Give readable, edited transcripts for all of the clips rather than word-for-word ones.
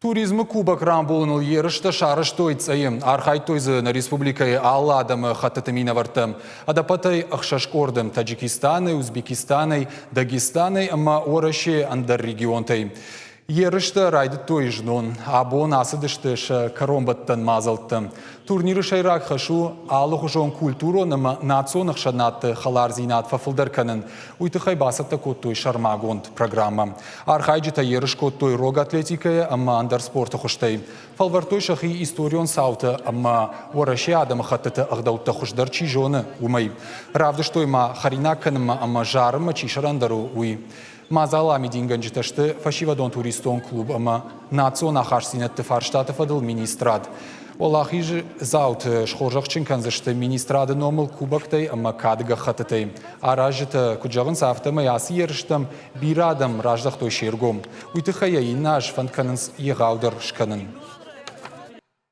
Туризмы кубок рамбулыныл ерыстӕ сарӕзтой Цъӕйы. Архайдтой дзы нӕ республикӕйы алы адӕмы хӕттыты минӕвӕрттӕ. Ӕдӕппӕтӕй ӕхсӕз къорды Таджикистанӕй, Узбекистанӕй, Дагестанӕй ӕмӕ Уӕрӕсейы ӕндӕр регионтӕй. Ерыстӕ райдыдтой знон. Абон ацыдысты сӕ кӕронбӕттӕн мадзӕлттӕ. Турниры сӕйраг хӕс у алыхуызон культурон ӕмӕ национ ӕхсӕнадты хӕлардзинад фӕфылдӕр кӕнын. Уый тыххӕй бацӕттӕ кодтой сӕрмагонд программӕ. Архайджытӕ ерыс кодтой рог атлетикӕйӕ ӕмӕ ӕндӕр спорты хуызтӕй. Фӕлвӕрдтой сӕхи историон цаутӕ ӕмӕ Уӕрӕсейы адӕмыхӕттыты ӕгъдӕуттӕ хуыздӕр чи зоны, уымӕй. Равдыстой ма хӕринаг кӕнынмӕ ӕмӕ зарынмӕ чи сӕрӕндӕр у, уый. Мадзалы амидингӕнджытӕ сты фӕсивӕдон туристон клуб ӕмӕ национ ахастдзинӕдты фарстаты фӕдыл министрад. Уӕлахиздзауты схорзӕхджын кӕндзысты министрады номыл кубоктӕй ӕмӕ кады гӕххӕттытӕй. Аразджытӕ куыд зӕгъынц, афтӕмӕй ацы ерыстӕм бирӕ адӕм раздӕхтой се ргом. Уый тыххӕй йӕ иннӕ аз фӕнд кӕнынц егъаудӕр скӕнын.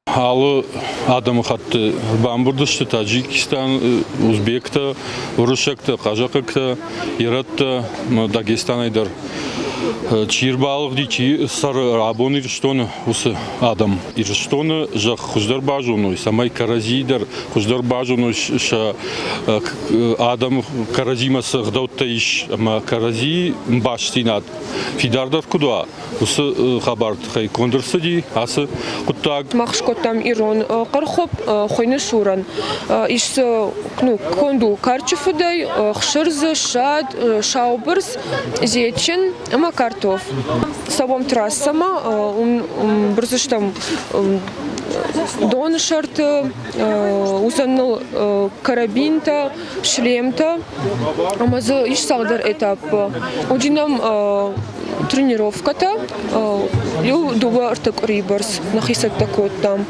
Алы адӕмыхатты бамбырд сты Таджикистан, узбектӕ, уырыссӕгтӕ, хъазахъӕгтӕ, ирӕттӕ, Дагестанӕй дӕр. Чи рбалыгъди, чи цӕры абон Ирыстоны, уыцы адӕм. Ирыстоны зӕхх хуыздӕр базоной, цӕмӕй кӕрӕдзийы дӕр хуыздӕр базоной сӕ адӕм кӕрӕдзимӕ цы ӕгъдӕуттӕ ис ӕмӕ кӕрӕдзийы бастдзинад фидардӕр куыд уа, уыцы хабар тыххӕй конд ӕрцыди ацы хъуыддаг. Мах скодтам ирон хъырхуып хуыйны сурӕн. Ис дзы ну, конд у карчы фыдӕй, хсыр дзы, ссад, саубырс, зечин ӕмӕ картоф. Цӕуӕм трассӕмӕ, уым бырдзыстӕм доны сӕрты, уыдзӕн ныл карабинтӕ, шлемтӕ ӕмӕ дзы ис цалдӕр этапы. Уыди нӕм тренировкӕтӕ, иу дыууӕ ӕртӕ къуырийы бӕрц нӕхи цӕттӕ кодтам.